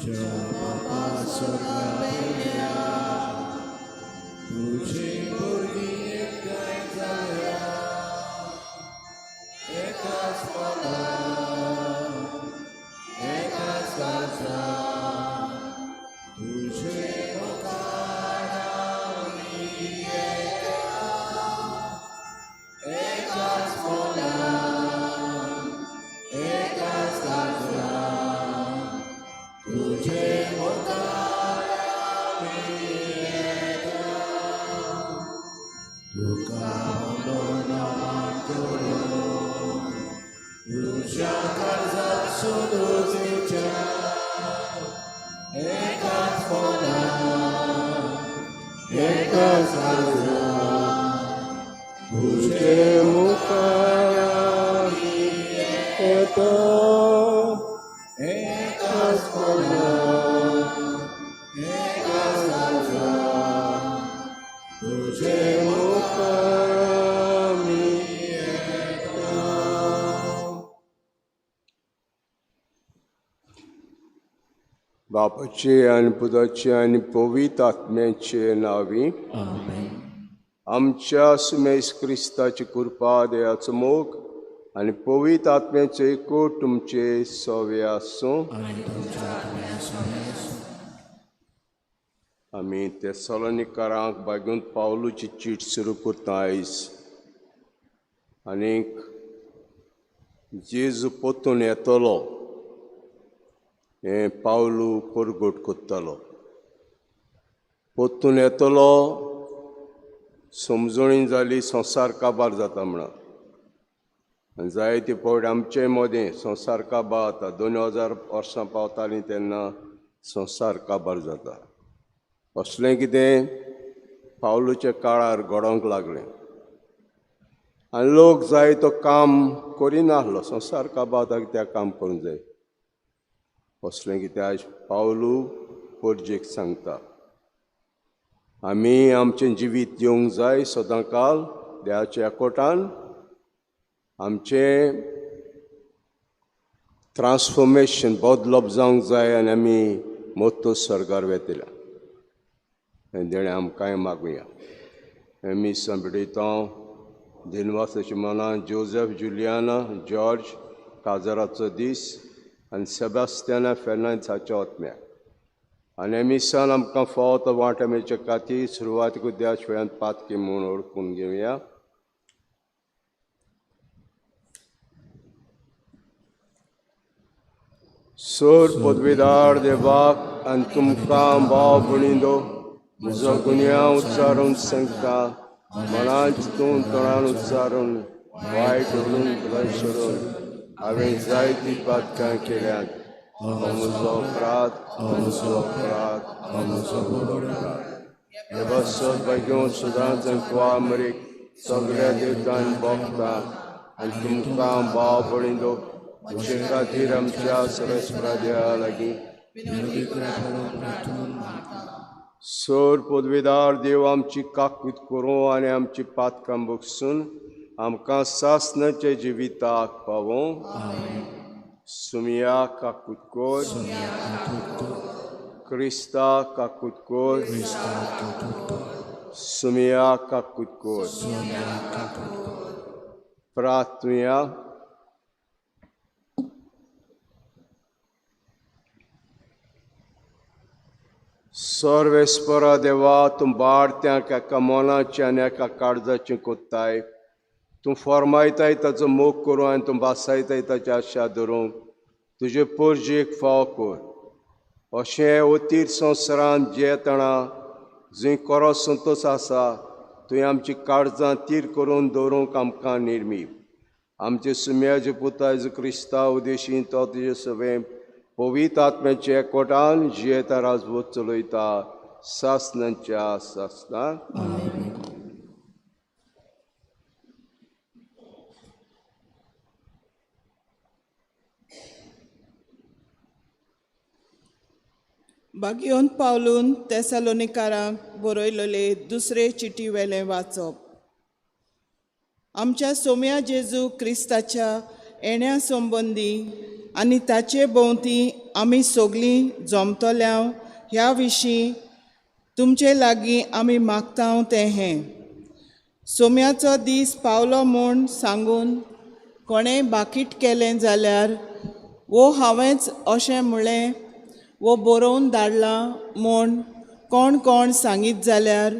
बापा स्वर्गावेल्या, तुजी भुरगीं एकठांय जाल्या, एकाच मनान, एकाच काळजान, तुजे मुखार आमी येता. एकाच मनान, एकाच काळजान, तुजे मुखार आमी येता. तुका वंदना करून, तुज्या काळजाक संतोश दिवच्या, एकाच मनान, एकाच काळजान, तुजे मुखार आमी येता. एकाच मनान, एकाच काळजान, तुजे मुखार आमी येता. बापाचे आनी पुताचे आनी पवित्र आत्म्याचे नांवी. आमेन. आमच्या सुमेस क्रिस्ताची कृपा, देवाचो मोग आनी पवित्र आत्म्याचो एकवट तुमचे सवे आसूं. आनी तुमच्या आत्म्या सवें आसूं. आमी तेसलोनिकारांक भागून पावलूची चीट सुरू करता आयज. आनीक जेजू परतून येतलो हें पावलू परगट करतलो. परतून येतलो समजणी जाली, संवसार काबार जाता म्हणून. आनी जायते फावट आमचे मदें संवसार काबार जाता. 2000 वर्सां पावतालीं तेन्ना संवसार काबार जाता. असलें कितें पावलूच्या काळार घडोवंक लागलें आनी लोक जाय तो काम करिनासलो. संवसार काबार जाता, कित्याक काम करूंक जाय? असलें कितें आयज पावलू परजेक सांगता. आमी आमचें जिवीत दिवंक जाय सदां काल देवाच्या एकवटान. आमचें ट्रान्सफॉर्मेशन, बदलप जावंक जाय आनी आमी मोत्तो स्वर्गार वेतले. हें देणें आमकांय मागुया. आमी संबडयता दिनवासाच्या मनान जोजफ, जुलियाना, जॉर्ज, काजराचो दीस आनी सेबास्तियाना फेर्नांदीस हाच्या आत्म्याक. आनी मिसान आमकां फावो तो वांटो मेळचे खातीर सुरवातीक देवाच्या फुड्यान पातकी म्हूण वळखून घेवया. सोर पदवीदार देवाक आनी तुमकां भाव भयणींनो, म्हजो गुन्यांव उच्चारून सांगता. मनान चिंतून, तोंडान उच्चारून, वायट उलोवन, भुरय सोडून हांवें जायतीं पातकां केल्यांत. हो म्हजो अपराध, हो म्हजो अपराध, हो म्हजो व्हड अपराध. देवाचो भाग्योन सदांच मरीक सगळ्या देवतान भोगता आनी तुमकां भाव भयणींनो, म्हजे खातीर आमच्या सर्वेस्परा देवा लागीं विनवणी करात प्रार्थून मागता. सर पदवीदार देव आमची काकूत करूं आनी आमची पातकां बगसून आमकां सासणाच्या जिविताक पावों. सुमिया काकूत कर. सोनिया काकूत कर. क्रिस्ता काकूत कर. क्रिस्ता काकूत कर. सुमिया काकूत कर. सोनिया काकूत कर. प्रार्थुया. सर्वेस्परा देवा, तूं बाळत्यांक एका मनाचें आनी एका काळजाचें कोत्ताय. तूं फर्मायताय ताचो मोग करूं आनी तूं भासायताय ताची आशा धरूंक तुजे पोरजेक फाव कर. अशें अतीर संवसारांत जियेतना जंय खरो संतोश आसा, थंय आमची काळजां तीर करून दवरूंक आमकां निर्मी. आमचे सुम्याचे पुता जेजू क्रिस्ता उदेशी तो तुजे सवें पवित्र आत्म्याचे एकवटान जियेता, राजवट चलयता सासणाच्या सासणाक. बागियोन पावलून तेसालोनिकारांक बरयलेले दुसरे चिटी वेलें वाचप. आमच्या सोम्या जेजू क्रिस्ताच्या येण्या संबंदी आनी ताचे भोंवती आमी सगळीं जमतल्या ह्या विशीं तुमचे लागीं आमी मागता तें हें. सोम्याचो दीस पावलो म्हूण सांगून कोणेंय बाकीट केलें जाल्यार वो हांवेंच अशें म्हळें वो बरोवन धाडलां म्हूण कोण कोण सांगीत जाल्यार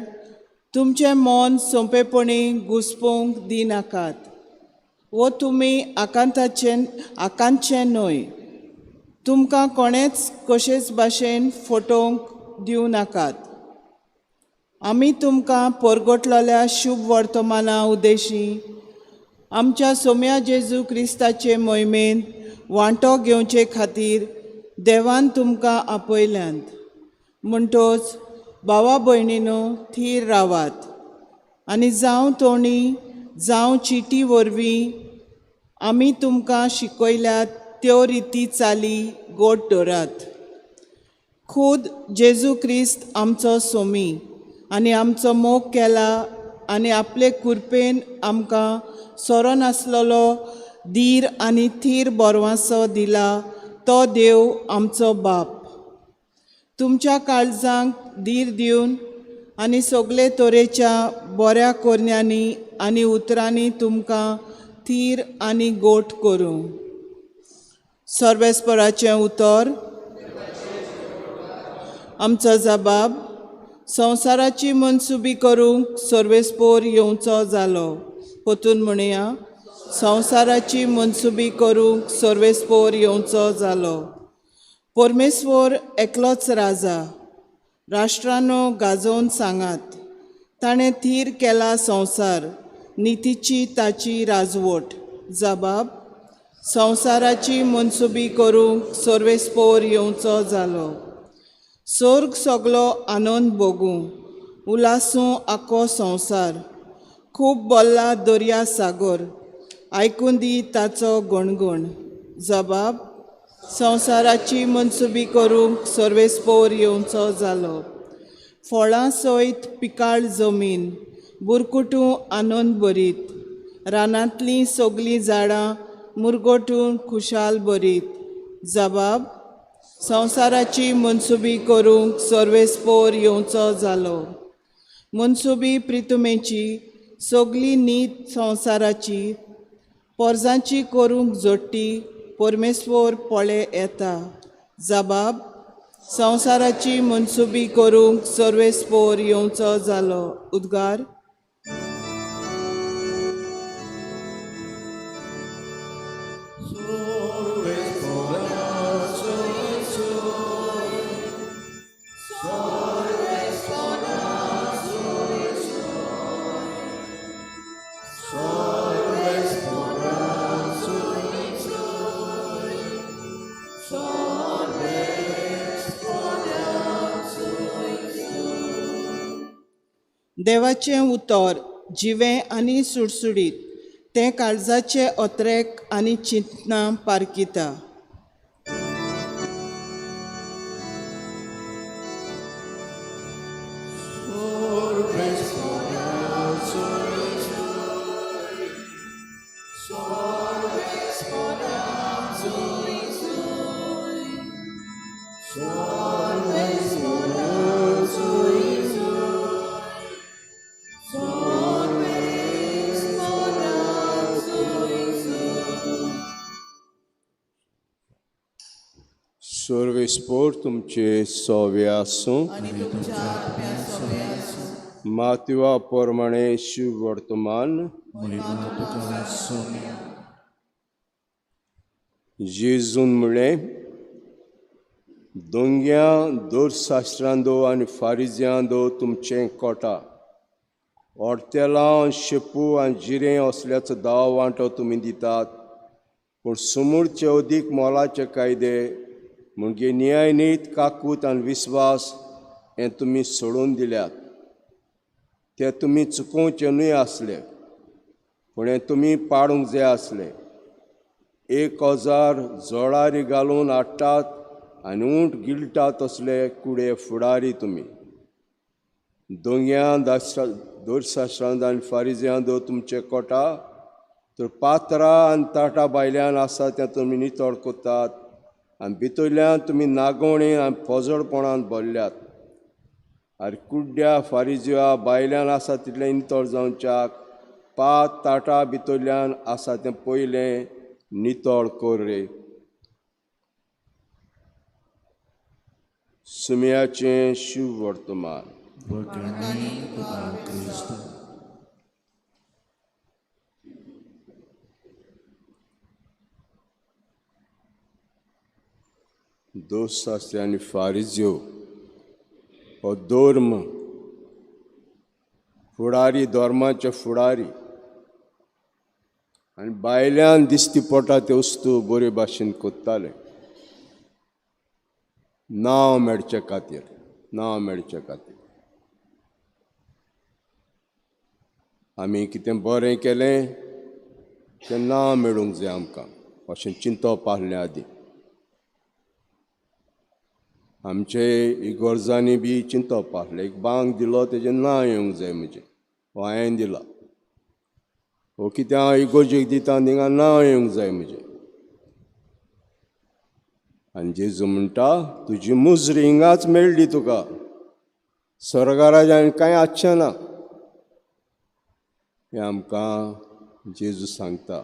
तुमचें मन सोंपेपणी घुसपोवंक दिनाकात. वो तुमी आकांतचें न्हय. तुमकां कोणेंच कशेच भाशेन फटोवंक दिवं नाकात. आमी तुमकां परगटलेल्या शुभ वर्तमाना उद्देशी आमच्या सोम्या जेजू क्रिस्ताचे मोहिमेंत वांटो घेवचे खातीर देवान तुमकां आपयल्यांत. म्हणटोच भावा भयणीनो थीर रावात आनी जावं तोणी जावं चिटी वरवीं आमी तुमकां शिकयल्यात त्यो रिती चाली गोड दवरात. खूद जेजू क्रिस्त आमचो सोमी आनी आमचो मोग केला आनी आपले कुरपेन आमकां सोरो नासलेलो धीर आनी थीर बोरवांसो दिला तो देव आमचो बाप तुमच्या काळजांक धीर दिवन आनी सगळे तरेच्या बऱ्या कोरण्यांनी आनी उतरांनी तुमकां थीर आनी गोट करूं. सर्वेस्पराचें उतर. आमचो जबाब संवसाराची मनसुबी करूंक सर्वेस्पोर येवचो जालो. पोतून म्हणया, संवसाराची मनसुबी करूंक सर्वेस्पोर येवचो जालो. परमेश्वर एकलोच राजा. राष्ट्रानो गाजोवन सांगात, ताणें थीर केला संवसार, नितीची ताची राजवट. जबाब संवसाराची मनसुबी करूंक सर्वेस्पोर येवचो जालो. सोर्ग सगलो आनंद भोगूं, उलासूं आखो संवसार. खूब बोल्ला दर्या सागर, आयकून दी ताचो गणगण. जबाब संवसाराची मनसुबी करूंक सर्वेस्पोर येवचो जालो. फळां सयत पिकाळ जमीन, बुरकुटूं आनंद भरीत. रानांतलीं सगलीं झाडां मुरगटून खुशाल भरीत. जबाब संवसाराची मनसुबी करूंक सर्वेस्पोर येवचो जालो. मनसुबी प्रितुमेची सगली नीत संवसाराची पोरजांची करूंक जोडटी परमेश्वर पळे येता. जबाब संवसाराची मनसुबी करूंक सर्वेस्पोर येवचो जालो. उद्गार. देवाचें उतर जिवें आनी सुडसुडीत, तें काळजाचे अत्रेक आनी चिंतनां पारखिता. सर्वेस्पोर तुमचे सोवे आसूं. मातवा प्रमाणे शिव वर्तमान जेजून म्हळें, दोंग्या दोरशास्त्रांदो आनी फारिज्यांदो तुमचें कोटा ऑर्तेलां शेपू आनी जिरें असल्याचो दाव वांटो तुमी दितात, पूण समूरचे अदीक मोलाचे कायदे म्हणजे न्यायनीत काकूत आनी विस्वास हें तुमी सोडून दिल्यात. ते तुमी चुकोवचे न्हय आसले, पूण हें तुमी पाडूंक जाय आसले. 1000 जोळारी घालून हाडटात आनी उंट गिळटात तसले कुडे फुडारी तुमी. दोंग्यां दोरशास्त्रांत आनी फारिज्यां दो तुमचे कोटा, तर पात्रां आनी ताटां भायल्यान आसा तें तुमी नितळ करतात आनी भितरल्यान तुमी नागोवणे आनी पोजडपणान भरल्यात. आरे कुड्ड्या फारिजिया, भायल्यान आसा तितलें नितळ जावच्याक पात ताटां भितरल्यान आसा तें पयलें नितळ कर रे. सुम्याचें शिव वर्तमान. दोस्त आनी फारिजियो हो धर्म फुडारी, धर्माचे फुडारी आनी भायल्यान दिसती पडटा त्यो वस्तू बरे भाशेन कोत्ताले नांव मेळचे खातीर, नांव मेळचे खातीर. आमी कितें बरें केलें तें नांव मेळूंक जाय आमकां अशें चिंतप आसलें आदीं. आमचे इगर्जांनी बी चिंतप आसलें, एक बांग दिलो तेजें नांव येवंक जाय म्हजें, हो हांवें दिला, हो कितें हांव इगर्जेक दिता थिंगा नांव येवंक जाय म्हजें. आनी जेजू म्हणटा तुजी मुजरी हिंगाच मेळ्ळी तुका, स्वर्गाराजान कांय आसचें ना. हें आमकां जेजू सांगता.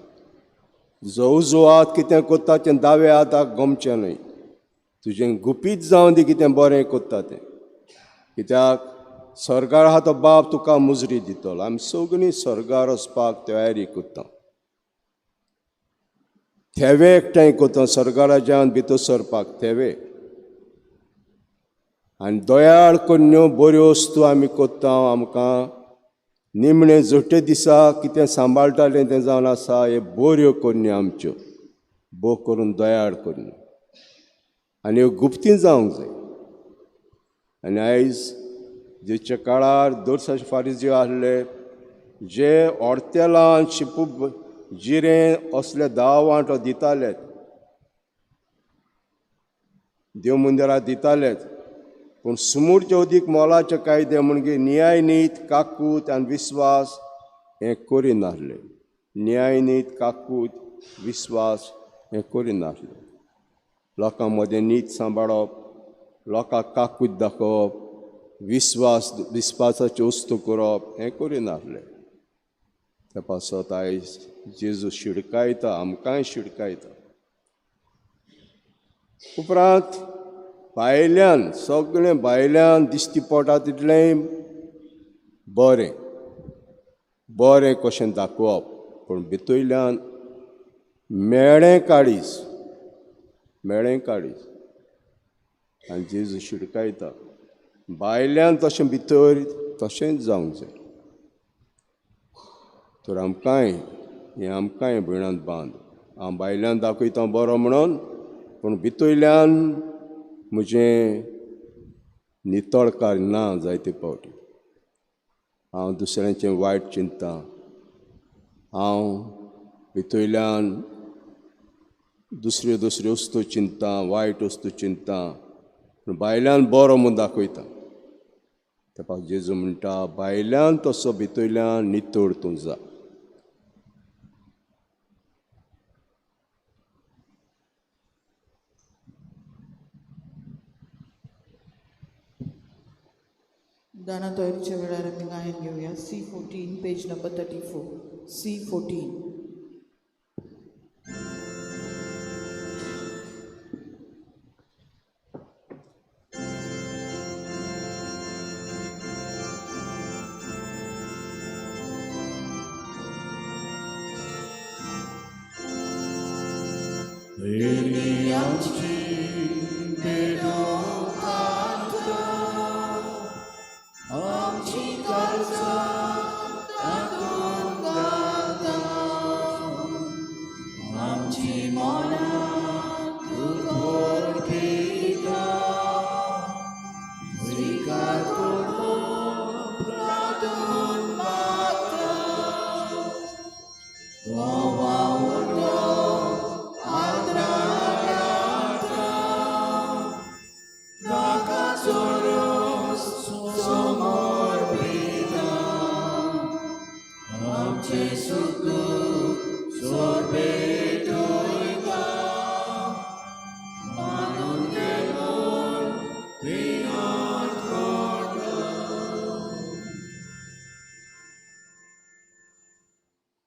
जो उजवो हात कितें करता तें दाव्या हाताक गमचें न्हय, तुजें गुपीत जावन दी कितें बरें करता तें, कित्याक स्वर्गार आहा तो बाप तुका मुजरी दितलो. आमी सगळीं स्वर्गार वचपाक तयारी करता, थेवे एकठांय करता स्वर्गाराज्यान भितर सरपाक थेवे. आनी दयाळ कन्यो बऱ्यो वस्तू आमी करता. आमकां निमणे जोटे दिसा कितें सांबाळटालें तें जावन आसा हे बऱ्यो कन्यो आमच्यो, बो करून दयाळ कन्यो आनी ह्यो गुप्ती जावंक जाय. आनी आयज जेच्या काळार दोरसा फारिज्यो आसले जे ऑर्तेलान शिपू जिरें असले 10 वांटो दिताले, देव मंदिरां दितालेच, पूण सुमूरचे अदीक मोलाचे कायदे म्हणजे न्यायनीत काकूत आनी विस्वास हें करिनासले. न्यायनीत काकूत विस्वास हें करिनासले. लोकां मदें नीत सांबाळप, लोकांक काकूत दाखोवप, विस्वास विस्वासाच्यो वस्तू करप हें करिनासले. त्या पासत आयज जेजू शिडकायता, आमकांय शिडकायता. उपरांत भायल्यान सगळें भायल्यान दिश्टी पडटा तितलें बरें बरें कशें दाखोवप, पूण भितरल्यान मेळें काळीज, मेळें काळीज. आनी जेजू शिडकायता भायल्यान तशें भितर तशेंच जावंक जाय. तर आमकांय हें आमकांय भयणांत बांद, हांव भायल्यान दाखयता बरो म्हणून, पूण भितरल्यान म्हजें नितळकार ना जायते फावटी. हांव दुसऱ्यांचें वायट चिंतता, हांव भितरल्यान दुसऱ्यो दुसऱ्यो वस्तू चिंतता, वायट वस्तू चिंतता, पूण भायल्यान बरो म्हूण दाखयता. त्या जेजू म्हणटा भायल्यान तसो भितरल्यान नितळ तूं जा. दाना तयारीच्या वेळार आमी गायन घेवया. C14 page number 34. C14.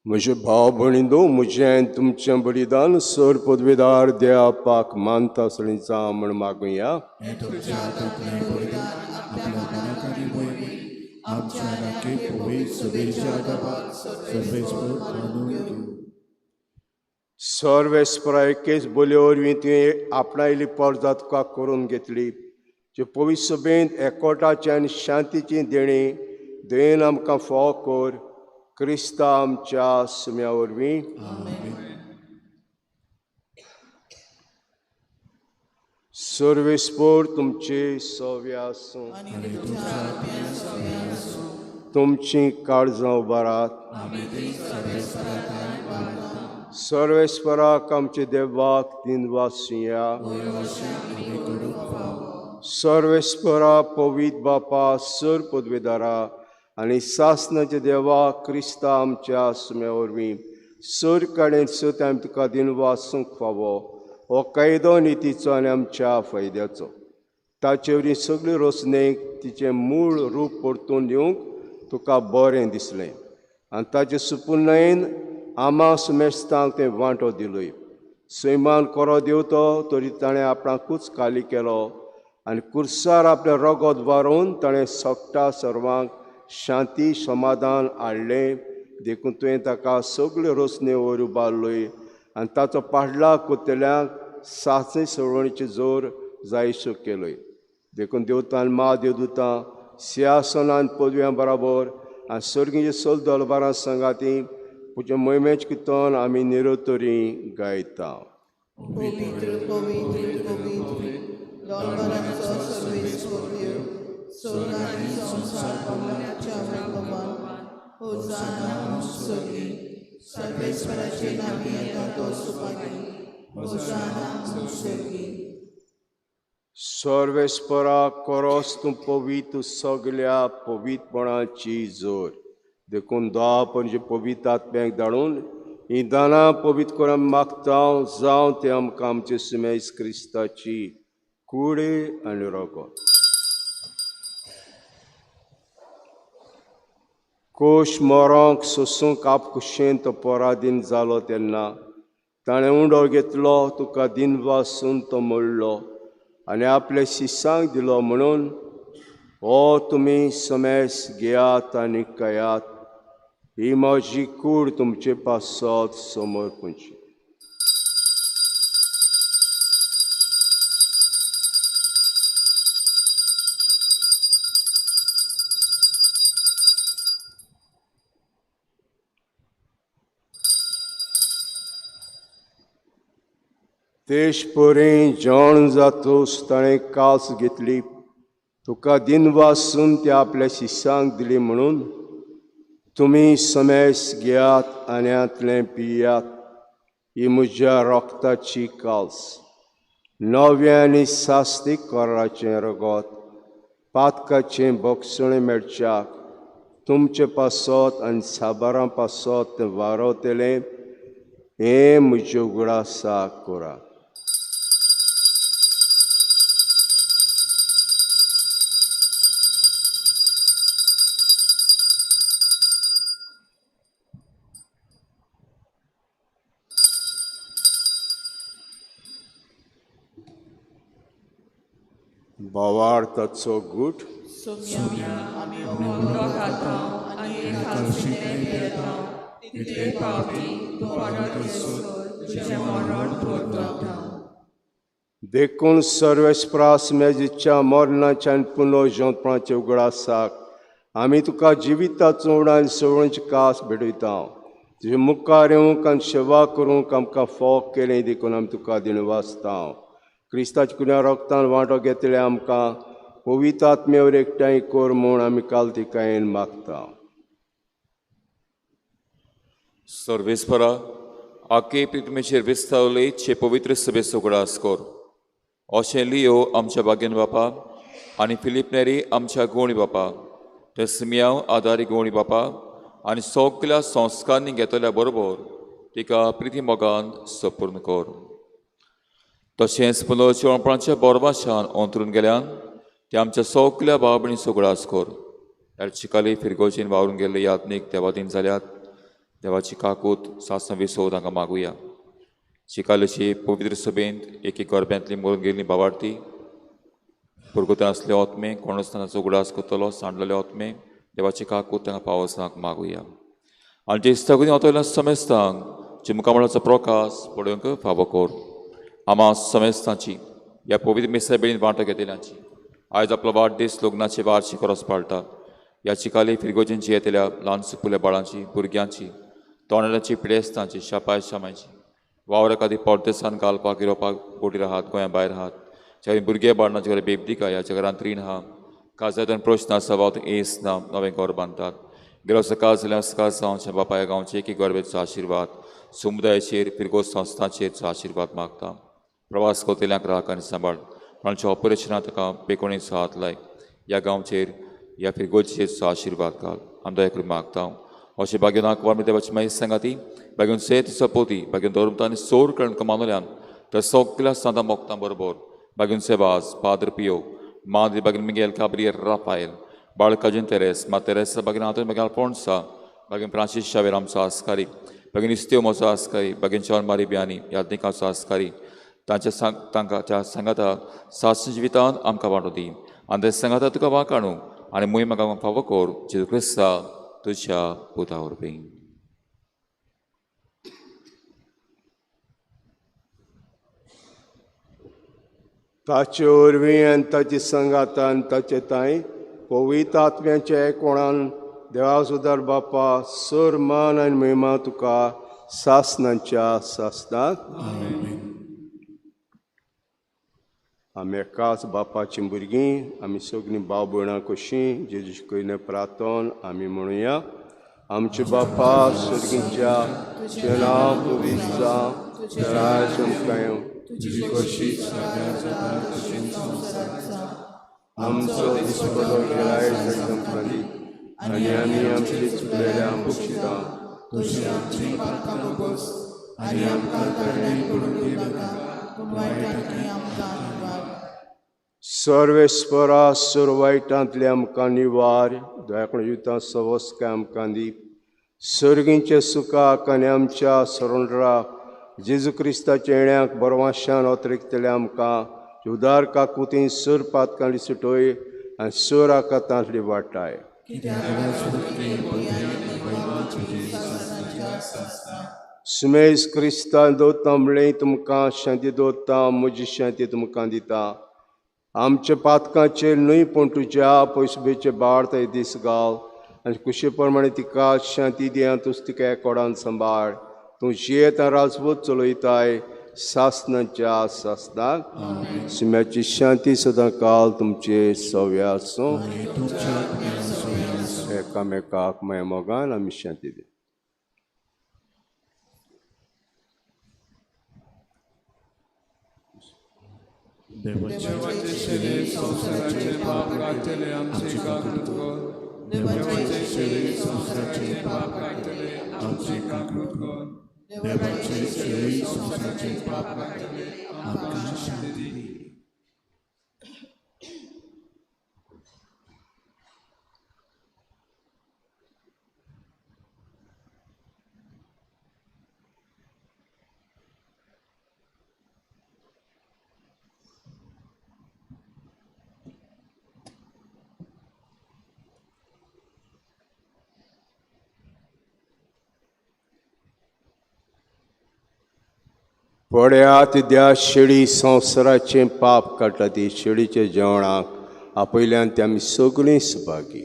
म्हजे भाव भयणींनो, म्हजें आनी तुमचें बलिदान सर पदवेदार देवापाक मानता आसलें जावं म्हण मागुया. हें तुमच्या हातांतलें बलिदान आपल्या मनाक आनी मोहिमेक आमच्या राखे पवित्र सभेच्या आदाबाक सर्वेस्पर मानून घेवं. सर्वेस्परा एकेच बोलये वरवीं तुवें आपणायली परजा तुका करून घेतली, जे पवित्र सभेंत एकवटाची आनी शांतीची देणी दयेन आमकां फावो कर, क्रिस्ता आमच्या सुम्या वरवीं. सर्वेस्पर तुमचे सव्य आसूं. तुमची काळजां उबारात. सर्वेस्पराक आमचे देवाक तीन वासुया. सर्वेस्परा पवित्र बापा, सर पदवेदारा आनी सासनाच्या देवा क्रिस्ता आमच्या सुम्या वरवीं सर कडेन सत आमी तुका दिन वासूंक फावो हो कायदो नितीचो आनी आमच्या फायद्याचो. ताचे वरवीं सगळे रोसणेक तिचें मूळ रूप परतून दिवंक तुका बरें दिसलें आनी ताचे सुपुर्णयेन आमा सुमेस्तांक तें वांटो दिलोय. सैमान कोरो देवतो तरी ताणें आपणाकूच खाली केलो आनी कुर्सार आपलें रगत वारोवन ताणें सगटा सर्वांक शांती समाधान हाडलें. देखून तुवें ताका सगल्यो रोसण्यो वयर उबारलोय आनी ताचो पाडला कोतल्यांक सासणे सवणीचे जोर जायसो केलोय. देखून देवतान मा देवदूतां सिंहासनान पदव्यां बराबर आनी सर्गीचे सल दलबारां सांगाती तुजें मोहिमेचें किर्तन आमी निरोतरी गायता. पवित्र पवित्र पवित्र दोलबारांचो सर्वेस्पर देव, स्वर्ग आनी संवसार भरल्याच्या वैभवान. होजाना स्वर्गी. सर्वेस्पराचे नांवी येता तो सुभागी. होजाना स्वर्गी. सर्वेस्परा कोरोस तूं पवित्र सगल्या पवित्रपणाची जोर. देखून दा पणजे पवित्र आत्म्याक धाडून ही दानां पवित्र करून मागता जावं ते आमकां आमचे सुमेस क्रिस्ताची कूड आनी रगत. कोश मरोंक सोसूंक आपकुशेन तो पराधीन जालो तेन्ना ताणें उंडो घेतलो, तुका दिनवासून तो मोडलो आनी आपल्या शिसांक दिलो म्हणून हो तुमी समेस घेयात आनी कयात, ही म्हजी कूड तुमचे पासत समर्पणची. तेश परी जेवण जातूस ताणें कास घेतली, तुका दिनवासून ती आपल्या शिसांक दिली म्हणून तुमी समेस घेयात आनी हांतलें पियात, ही म्हज्या रक्ताची काल्स, नव्या आनी सास्तीक कराचें रगत, पातकाचें बक्षणें मेळच्याक तुमचे पासत आनी साबारां पासत तें वारवतलें, हें म्हज्या उगडासाक करात. भावार्थाचो गूट. देखून सर्वेस्परास मेजीच्या मरणाच्या आनी पुनर्जिवंतपणाचे उगडासाक आमी तुका जिविताचो आनी सवणीची कास भेटयता. तुजे मुखार येवंक आनी सेवा करूंक आमकां फोग केलें देखून आमी तुका दिनवासता. क्रिस्ताच्या कुन्या रक्तान वांटो घेतले आमकां पवित्र आत्म्यावर एकठांय कर म्हूण आमी कालतिकायेन मागता. सर्वेस्परा आके प्रितमेचेर विस्तावले चे पवित्र सभेचो उगडास कर. अशें लियो आमच्या बागेन बापा आनी फिलीप नेरी आमच्या गोणी बापा, ते सिमियांव आदारी गोणी बापा आनी सगल्या संस्कारांनी घेतल्या बरोबर तिका प्रिती मोगान सपूर्ण कर. तशेंच पुनर्जिवणपणाच्या बोरवाशान अंतरून गेल्यान ते आमच्या सगल्या भाव भयणीचो उगडास कर. ह्या चिकाली फिरगोजीन वावरून गेल्ले यात्नीक देवादीन जाल्यात, देवाची काकूत सासणां विसव तांकां मागुया. चिकालेची पवित्र सभेंत एक एक गोरब्यांतली मरून गेल्ली बाबार्थी पुरगुतान आसले ओतमे कोणूच तांचो उगडास करतलो सांडलेले ओतमे देवाची काकूत तांकां पावसाक मागुया. आनी जे सगळीं ओतयल्या समेस्तांक जे मुखामळाचो प्रकाश पळोवंक फावो कर. आमा समेस्तांची ह्या पवित्र मिसा बेळीन वांटो घेतल्यांची आयज आपलो वाडदीस लग्नाची वार्षिक रोस पाळटा. ह्या चिकाली फिरगोजींची येतल्या ल्हान सुपुल्या बाळांची भुरग्यांची तोंडाची पिडेस्तांची शापाय शामायची वावर खातीर परदेसान घालपाक युरोपाक बोटीर आहात गोंया भायर आहात ज्या भुरगे बाळणाचे घरा बेबदिका ह्याच्या घरांत रीण आहा काजांतल्यान प्रश्न आसा वा एस ना नवें घर बांदतात गेलो सकाळ जाल्यार सकाळ जावच्या बापाय गांवचे एक गोरबेचो आशिर्वाद समुदायाचेर फिरगोज संस्थांचेर आशिर्वाद मागता. प्रवास करतल्यांक राख आनी सांबाळ कोणाच्या ऑपरेशनां ताका बेकोणीचो हात लाय ह्या गांवचेर ह्या फिरगोजीचेर आशिर्वाद घाल आमी दया करून मागता. अशें भाग्यनाक वार देवाची मागीर सांगाती भाग्योन सेत सपोती भाग्योन धर्मता आनी सोर करण कमानोल्यान तर सगल्या सांता मोगता बरोबर भाग्योन सेवाज पाद्र पियो माद्री भाग्योन मिगेल काब्रियर राफायल बाळकाजन तेरेस मा तेरेसा भाग्योन आंतोनी भाग्योन अल्फोन्सा भाग्योन फ्रांसीस शावेर आमचो आस्कारी भाग्योन इस्त्यो म्हजो आस्कारी भाग्योन जॉन मारी बियानी याज्ञिकाचो आस्कारी तांच्या तांकां त्या सांगाता सास जिवितांत आमकां वांटो दी आनी ते सांगाता तुका वाकाणू आनी मुय म्हाका फावो कर जेजू क्रिस्ता तुज्या पुता वरवीं. ताचे वरवीं आनी ताचे सांगातान ताचे तांय पवित्र आत्म्याच्या एकवणान देवा सुदार बापा सर मान आनी महिमा तुका सासणाच्या सासणाक. आमी एकाच बापाची भुरगीं आमी सगळीं भाव भयणां कशीं जेजू शिकयलें प्रार्थन आमी म्हणुया. आमचे बापा सर्गीच्या तुजें नांव पवित्र जावं तुजें राज्य आमकां येवं आमचो दिसपडो गिरायक आमकां दी आनी आमी आमचे चुकलेल्या बक्षिता सर्वेस्परा सर वायटांतले आमकां निवार दयाकून जिवितांत सवस्काय आमकां दी सर्गींचे सुखाक आनी आमच्या सरोंडरा जेजू क्रिस्ताच्या येण्याक बरवाशान अतिरिक्तले आमकां उदार काकुतीन सर पातकांली सुटोय आनी सर आकातांतली वाटाय. सुमेज क्रिस्तान दवरता म्हणलें तुमकां शांती दवरता म्हजी शांती तुमकां दिता. आमच्या पातकांचेर न्हय पूण तुज्या पयसुबेचे बाळ थंय दीस घाल आनी कुशे प्रमाणे तिका शांती दी आनी तूं तिका एकोडान सांबाळ. तूं जियेत राजवत चलयताय सासणाच्या सासणाक. शिम्याची शांती सदां काल तुमचे सव्या आसूं. एकामेकाक माया मोगान आमी शांती दी. देवाचे शरीर संवसाराचे पाप काडटले आमचे काकूत कर. देवाचे शरीर संवसाराचे पाप काडटले आमचे काकूत कर. देवाचे शरीर संवसाराचे पाप काडटले आमकां शांती दी. पळयात त्या शेळी संवसाराचें पाप काडटा ती शेळीच्या जेवणाक आपयल्यान ते आमी सगळीं सुभागी.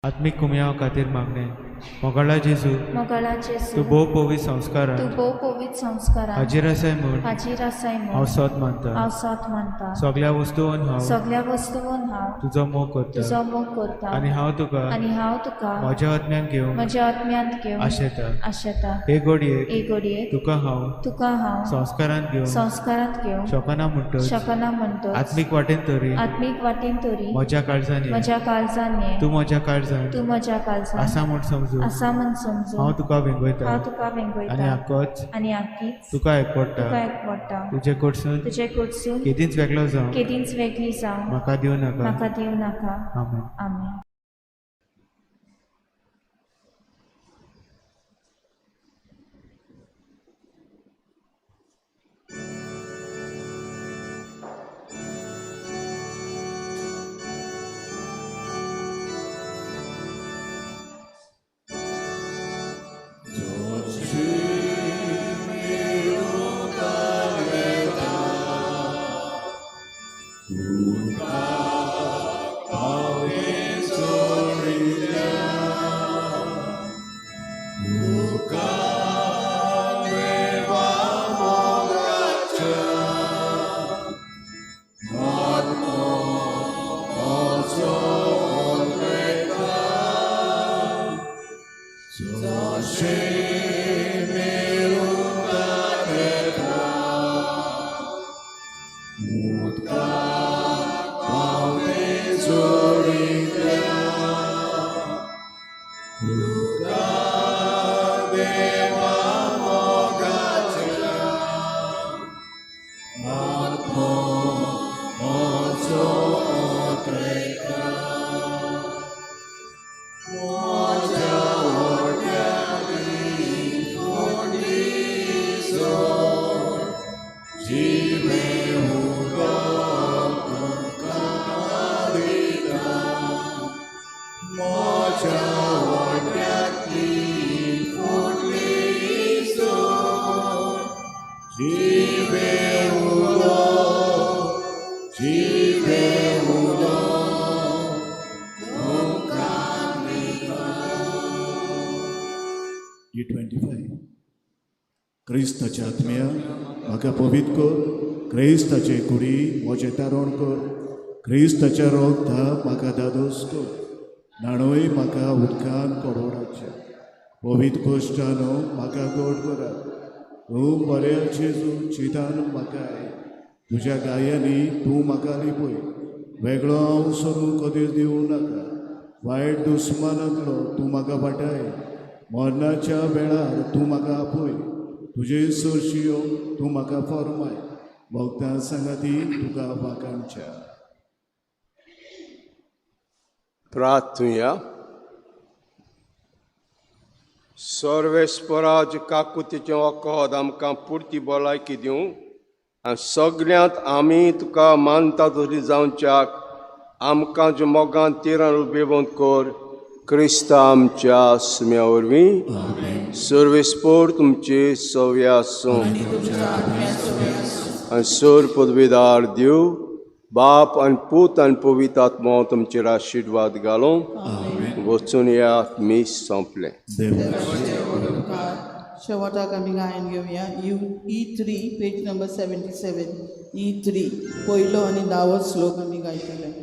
आत्मीक कुमयाव खातीर मागणें. मोगाळा जेजू, मोगाळा जेजू, तूं भोव पवित्र संस्कारान, तूं भोव पवित्र संस्कारान हाजीर आसाय म्हूण, हाजीर आसाय म्हूण हांव सोद मानता, हांव सोद मानता. सगळ्या वस्तून हांव, सगळ्या वस्तून हांव तुजो मोग करता, तुजो मोग करता. आनी हांव तुका, आनी हांव तुका म्हज्या आत्म्यान घेवंक, म्हज्या आत्म्यांत घेवंक आशेता. आशेता. हे घडयेक, हे घडयेक तुका हांव, तुका हांव संस्कारांत घेवंक, संस्कारांत घेवंक शकना म्हणटच, शकना म्हणटच, आत्मीक वाटेन तरी, आत्मीक वाटेन तरी म्हज्या काळजान ये, म्हज्या काळजान ये, तूं म्हज्या काळजान तूं म्हज्या काळजान आसा म्हूण समजून समजून आसा म्हण समजून हांव तुका वेंगयता हांव तुका आनी वेंगयता आकोच आनी आकीच तुका एकवडटा. तुका एकवडटा. तुजे कडसून तुजे कडसून केदींच वेगळो जावं केदींच वेगळी जावं म्हाका दिवं नाका. म्हाका दिवं नाका. आमेन. आमेन. क्रिस्ताच्या आत्म्या म्हाका पवित्र कर, क्रिस्ताचे कुडी म्हजें तारण कर, क्रिस्ताच्या रोगता म्हाका दादोस कर, न्हाणय म्हाका उदकान कोडवडाचें, पवित्र कोश्टानो म्हाका गोड करात, तूं बऱ्या जेजू चितान म्हाका I, तुज्या गायांनी तूं म्हाका लिपय, वेगळो हांव सरूं कदीच दिवं नाका, वायट दुस्मानांतलो तूं म्हाका वाटाय, मरणाच्या वेळार तूं म्हाका आपय, तुजे सरशी तूं म्हाका फॉर्माय, भक्तां सांगाती तुका वाखाणच्या. प्रार्थुया. सर्वेस्पराज काकुतीचें वखद आमकां पुरती भलायकी दिवं आनी सगल्यांत आमी तुका मानता तरी जावच्याक आमकां ज्यो मोगान तिरान उबेवंत कर, क्रिस्ता आमच्या सुम्या वरवीं. सर्वेस्पोर तुमचे सव्या आसूं आनी सर पदवीदार देव बाप आनी पूत आनी पवित्र आत्मो तुमचेर आशिर्वाद घालूं. वचून येयात, मीस सोंपलें. शेवटाक आमी गायन घेवया. U E3 page number 77 E3 पयलो आनी धावो श्लोक आमी गायतले.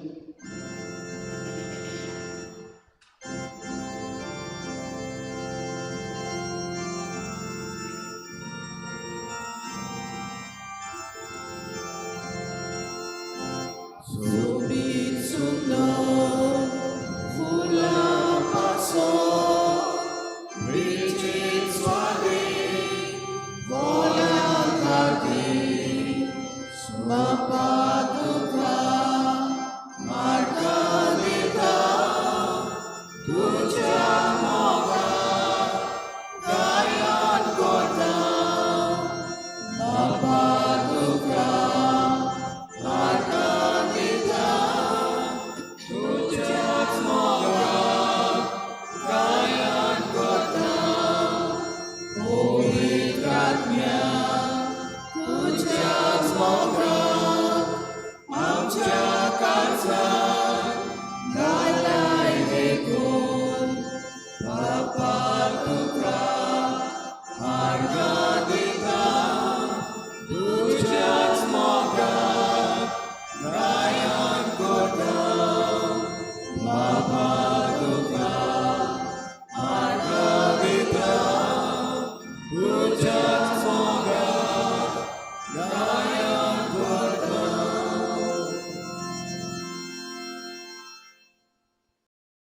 Small